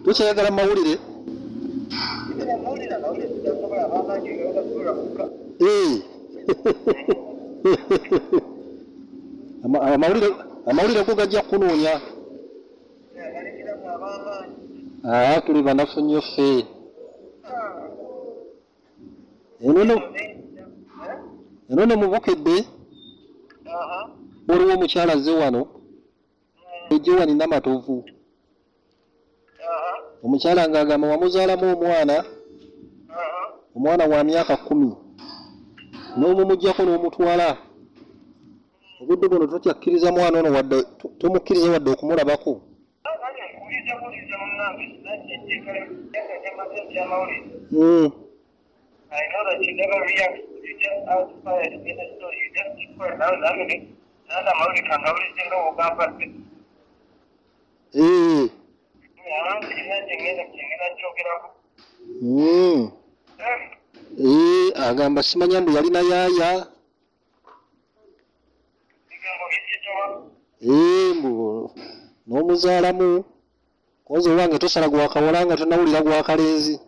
Tokyayagala mawulire? Amawulire go gajja kukunoonya. Tuli banafu nnyo ffe. Eno nno mubukedde waliwo omukyala azze wano Joan Namatovu. Omukyala ng'agamba wamuzaalamu omwana, omwana wa myaka 10 n'omumuggyako n'omutwala. Obudde buno tokyakkiriza mwana ono wadde tomukkiriza wadde okumulabako. I know that you never react. You just ask fire to get a story. You just keep quiet. Now, Agamba simanya mbu yalina yaaya. Mbu n'omuzaalamu kozi owange tosala gwa kawala nga tonawulira gwa kalenzi.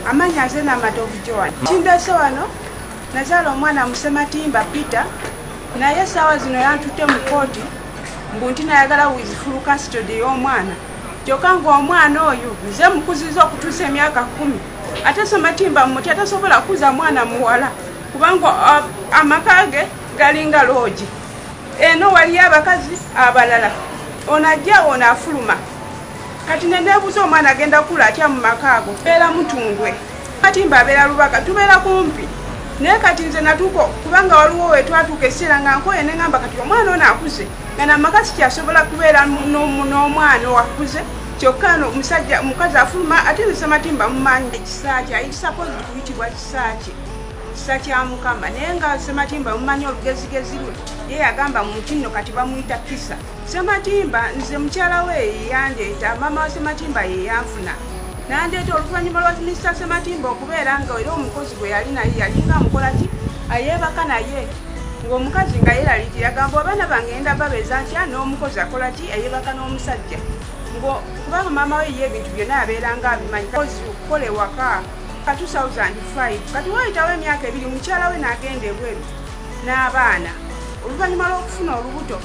Amanya nze Namatovu Joan. Kindese wano nazaala omwana Musematimba Peter, naye essaawa zino yantutte mu kkooti mbu nti nayagala with full custody y'omwana, kyokka ng'omwana oyo nze mukuziza okutuusa emyaka 10, ate Sematimba mutya tasobola kuza mwana muwala kubanga amaka ge galinga loogi. Eno waliyo abakazi abalala, ono ajja ono afuluma. Kati neneebuuza omwana agenda kula atya mu maka ago? Beera Mutundwe, Matimba abeera Lubaga, tubeera kumpi. Naye kati nze natuuka kubanga waliwo we twatuuka ekiseera nga nkooye ne ŋŋamba kati omwana ono akuze nga namaka sikyasobola kubeera n'omwana owakuze, kyokka no omusajja omukazi afuluma ate nze Sematimba mumanyi. Ekisa kye it's supposed kuyitibwa kisa kye, kisa kya Mukama, naye nga Sematimba mumanyi olugezigezi lwe, ye yagamba mu nti nno kati bamuyita Kisa. Sematimba nze mukyala we yeyandeeta, maama wa Sematimba ye yanfuna nandeeta oluvannyuma lwa Mr. Sematimba okubeera nga era omukozi gwe yali naye yalinga amukola ki, ayeebaka naye ng'omukazi nga yeeraliikirira agamba abaana bange ngenda babeeza ntya n'omukozi akola ki, ayeebaka n'omusajja, kubanga maama we ye ebintu byonna abeera nga abimanyi. Kozi okukola ewaka ka 2005 kati waayitawo emyaka 2 mukyala we n'agenda ebweru n'abaana oluvannyuma lw'okufuna olubuto.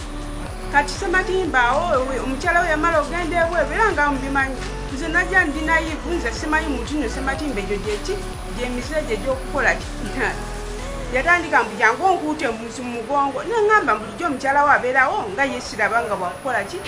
Kati Sematimba awo omukyala we yamala ogenda ebweru era nga mubimanyi. Nze najja ndi nayivu, nze simanyi muntu nno Sematimba egyo gyeki gy'emize gye egy'okukola ki. Yatandika mbu jangu onkuute mu mugongo, ne ŋŋamba bulijjo omukyala we abeerawo nga ye siraba nga bwakukola ki,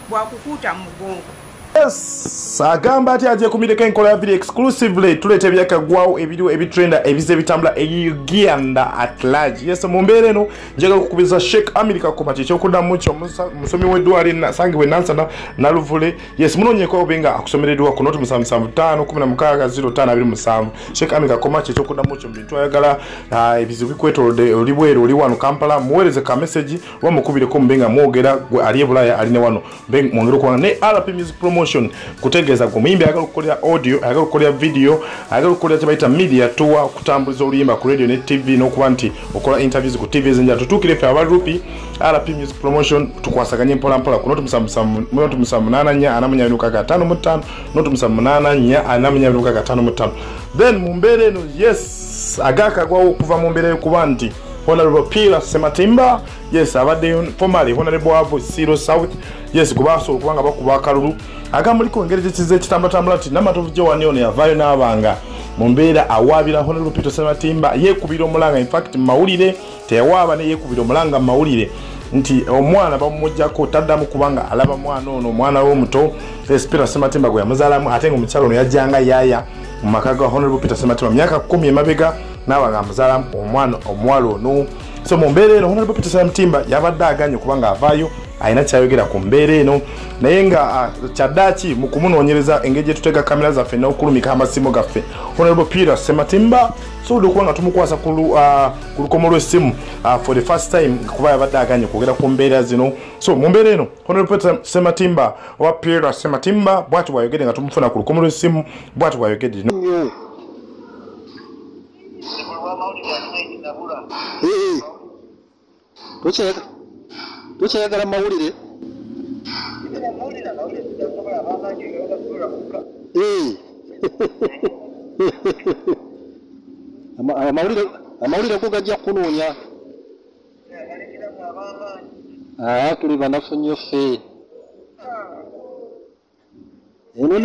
bwakukuuta mu mugongo. Yes, agamba ati aje kumireko enkola ya video exclusively tuleeta ebyakagwawo ebiriwo ebitrenda ebize ebitambula e Uganda at large. Yes, mu mbeera eno njagala okukubiza Sheikh Amiri Kakoma kye ekyokuddamu kyo musomi w'eddwaliro asangibwa e Nansana Naluvule. Yes, munoonyeeko obe nga akusomereddwa ku noti 775 16 0527. Sheikh Amiri Kakoma kye ekyokuddamu kyo mu bintu ayagala ebizibu bikwetoolodde oli bweru oli wano Kampala, muweereze ka message oba mukubireko mube nga mwogera gwe ali e Bulaaya ali ne wano mwongere okuwanga ne RP Music Promotion kutegeeza gwe omuyimbi ayagala okukolera audio, ayagala okukolera video, ayagala okukolera kye bayita media tour, okutambuliza oluyimba ku radio ne TV n'okuba nti okola interviews ku TV ez'enjawulo. Tutuukire ffe aba Rupi RP Music Promotion tukwasaganye mpola mpola ku noti 778 446 55 noti 784 446 55. Then mu mbeera eno yes agakagwawo okuva mu mbeera y'okuba nti Honorable Peter Sematimba, yes, abadde formerly Honorable Abu Siro South, yes, gwe basobola okuba nga bakuba akalulu. Agamba muliko engeri gye kize ekitambulatambula nti Namatovu Joan ono yavaayo n'abanga mu mbeera awaabira Honorable Peter Sematimba, yeekubira omulanga. In fact mu mawulire teyawaaba ne yeekubira omulanga mu mawulire nti omwana bamumuggyako taddamu kubanga alaba mwana ono omwana we omuto Peter Sematimba gwe yamuzaalamu, ate nga omukyala ono yajjanga yaaya mu maka ga Honorable Peter Sematimba myaka 10 emabega n'aba nga amuzaalamu omwana omuwala ono. So mu mbeera eno Honorable Peter Sematimba yabadde aganye kubanga avaayo alina kyayogera ku mbeera eno, naye nga kyaddaaki mu kumunoonyereza engeri gye tutega kamera zaffe n'okulumika amasimu gaffe Honorable Peter Sematimba tusobodde okuba nga tumukwasa ku lukomo lw'essimu for the first time kuba yabadde aganye okwogera ku mbeera zino. So mu mbeera eno Honorable Peter Sematimba oba Peter Sematimba bw'ati bw'ayogedde nga tumufuna ku lukomo lw'essimu, bw'ati bw'ayogedde. Tokyayagala mawulire? Amawulire go gajja kunoonya. Tuli banafu nnyo ffe. Eno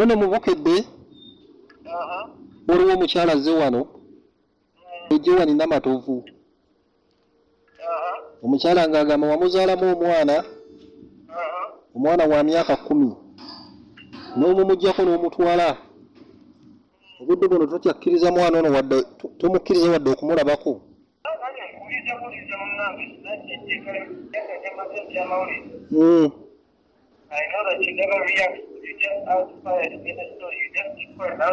no mubukedde waliwo omukyala azze wano Joan Namatovu. Omukyala ng'agamba wamuzaalamu omwana, omwana wa myaka 10 n'omumuggyako n'omutwala. Obudde buno tokyakkiriza mwana ono wadde tomukkiriza wadde okumulabako. I know that you never react. You just ask fire in the story. You just keep quiet. Now,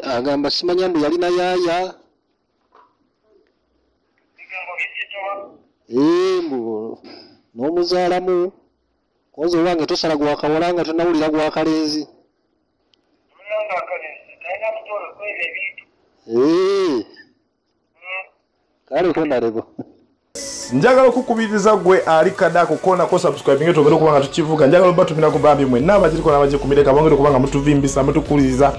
agamba simanya mbu yalina yaaya. Mbu n'omuzaalamu kozi owange tosala gwa kawala nga tonawulira gwa kalenzi. Kale tonalebo. Njagala okukubiriza gwe ali kadako kona ko subscribing tongere okuba nga tukivuga. Njagala obatumira ku bambi mwenna abagiriko n'abagikumireka bongere okuba nga mutuvimbisa mutukuliriza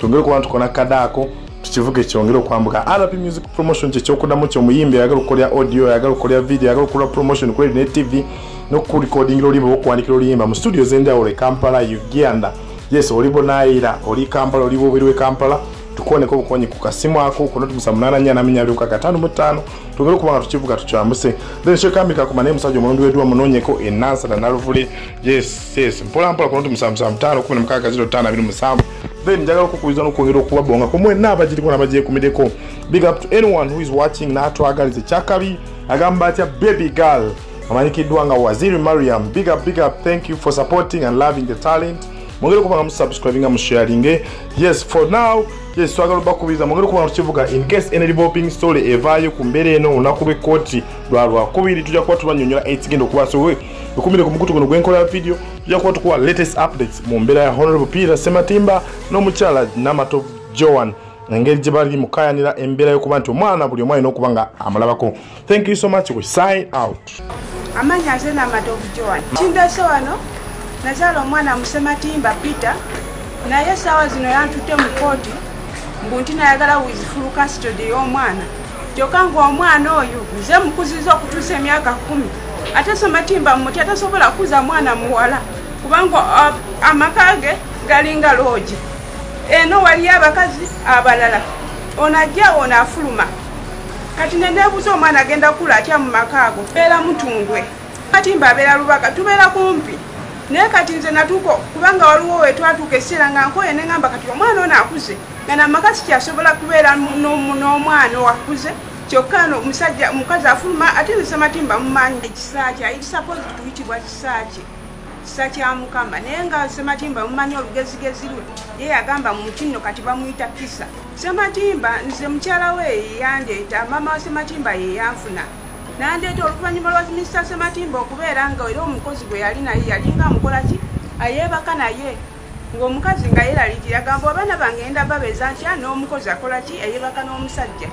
tongere okuba nga tukona kadako tukivuge kyongere okwambuka. RP Music Promotion kye kyokuddamu ky'omuyimbi ayagala okukolera audio, ayagala okukolera video, ayagala okukola promotion ku radio ne TV n'okurecordingira oluyimba okuwandikira oluyimba mu studio ez'enjawulo e Kampala, Uganda. Yes, oli Bonaayira, oli Kampala, oli bwobiri we Kampala. Tukoneko obukonyi ku kasimu ako kuno tumusa 84265 tugere kubanga tukivuga tukyambuse. Then shekamika ku mane musajja omulundi weddwa munoonyeko enansana naluvule. Yes, yes, mpola mpola kuno tumusa 5 16 05 27. Then njagala okukubiriza n'okwongera okubabonga ku mwenna abagiriko n'abagyekumireko. Big up to anyone who is watching n'atwagaliza ekyakabi. Agamba atya baby girl amanyikiddwa nga Waziri Mariam. Big up, big up, thank you for supporting and loving the talent. Mwongere okuba nga musubscribinga musharinge. Yes, for now, yes, twagala obakubiriza mwongere okuba nga tukivuga. In case any developing story evaayo ku mbeera eno olunaku lw'ekkooti lwa Lwakubiri, tujja kuba tubanyonnyola ekigenda okuba. So wekumire ku mukutu guno gw'enkola video, tujja kuba tukuwa latest updates mu mbeera ya Honorable Peter Sematimba n'omukyala Namatovu Joan, engeri gye bali mukayanira embeera y'okuba nti omwana buli omu alina okuba nga amulabako. Thank you so much, we sign out. Amannya nze Namatovu Joan. Kindeese wano nazaala omwana Musematimba Peter, naye essaawa zino yantutte mu kkooti mbu nti nayagala with full custody y'omwana. Kyokka ng'omwana oyo nze mukuziza okutuusa emyaka 10, ate Sematimba muti atasobola kukuza mwana muwala kubanga amaka ge galinga loogi. Eno waliyo abakazi abalala, ono ajja ono afuluma. Kati ne neebuuza omwana agenda kukula atya mu maka ago. Beera Mutundwe, Sematimba abeera Lubaga, tubeera kumpi. Naye kati nze natuuka kubanga waliwo we twatuuka ekiseera nga nkoye ne ŋŋamba kati omwana ono akuze nga namaka sikyasobola kubeera n'omwana akuze. Kyokka no omusajja omukazi afuluma ate nze Sematimba mumanyi ekisa kye it's supposed kuyitibwa kisa kye, kisa kya Mukama. Naye nga Sematimba mumanyi olugezigezi lwe, ye yagamba mu kino kati bamuyita kisa. Sematimba nze mukyala we yandeeta, maama wa Sematimba ye yanfuna nandeeta oluvannyuma lwa Mr. Sematimba okubeera nga era omukozi gwe yali naye yalinga amukola ki, ayeebaka naye ng'omukazi nga yeeraliikirira agamba abaana bange ngenda babeeza ntya n'omukozi akola ki, eyeebaka n'omusajja.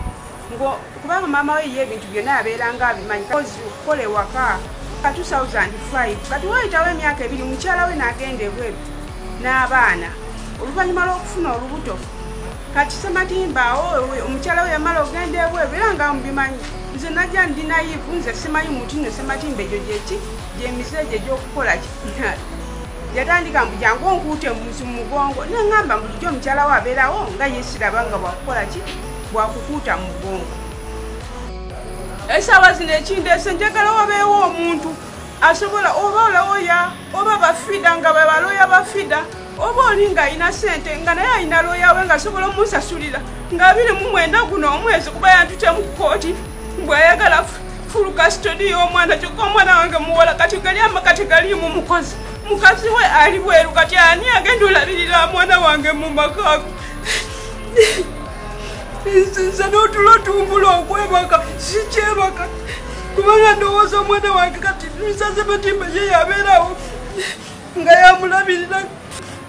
Kubanga maama we ye ebintu byonna abeera nga abimanyi. Kozi okukola ewaka ka 2005 kati wayitawo emyaka 2 mukyala we n'agenda ebweru n'abaana oluvannyuma lw'okufuna olubuto. Kati Sematimba awo omukyala we yamala okugenda ebweru era nga mubimanyi. Nze najja ndi nayivu, nze simanyi muti nno Sematimba egyo gyeki gy'emize egyo egy'okukola ki. Yatandika mbu jangu onkuute mu mugongo, ne ŋŋamba bulijjo omukyala we abeerawo nga ye siraba nga bwakukola ki, bwakukuuta mu mugongo. Essaawa zino ekindeese njagala wabeewo omuntu asobola oba olooya oba bafida nga bebalooya bafida oba oli ng'alina ssente nga naye alina looya we ng'asobola omusasulira nga 29 guno omwezi kuba yantute mu kkooti bw'ayagala full custody y'omwana. Kyokka omwana wange muwala kati gali amakati galiimu mukozi, mukazi we ali bweru. Kati ani agenda olabirira mwana wange mu maka ago? Nze n'otulo tumbula okwebaka sikyebaka. Kubanga ndowooza omwana wange kati Mr. Sematimba ye yabeerawo nga yamulabirira.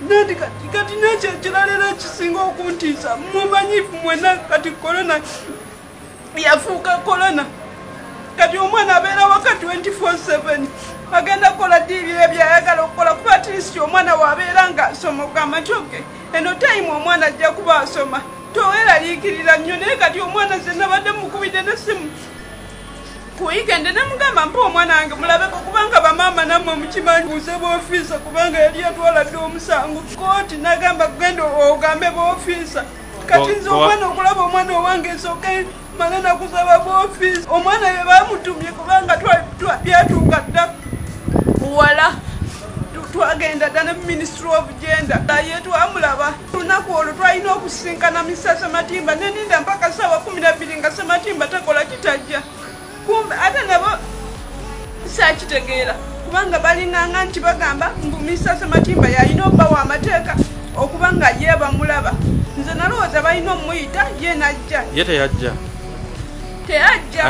Nandi kati nekyo ekirala era ekisinga okuntiisa, mumanyifu mwenna kati korona yafuuka korona. Kati omwana abeera waka 24/7 agenda kukola ddiibi ebyayagala okukola, kuba at least omwana waabeera nga asoma ogamba nti okay, eno time omwana ajja kuba asoma, toweraliikirira nnyo. Naye kati omwana nze nabadde mukubidde n'essimu ku weekend nemugamba mpa omwana wange mulabeko, kubanga bamaama nammwe mukimanyi buuze b'ofiisa, kubanga yali yatwala dde omusango kooti, nagamba genda ogambe b'ofiisa. Kati nze omwana okulaba omwana owange nsooke male nakusaba b'ofiisa. Omwana ye bamutumye kubanga byatuuka dda wala, twagenda dda ne Ministry of Gender, naye twamulaba. Olunaku olwo twalina okusisinkana Mr. Sematimba, neninda mpaka ssaawa 12 nga Sematimba takola kitajja. Kumbe ate nabo saakitegeera, kubanga balinganga nti bagamba mbu Mr. Sematimba yalina obbawa amateeka okuba nga ye bamulaba. Nze nalowooza balina omuyita ye najja. Ye teyajja. Teyajja.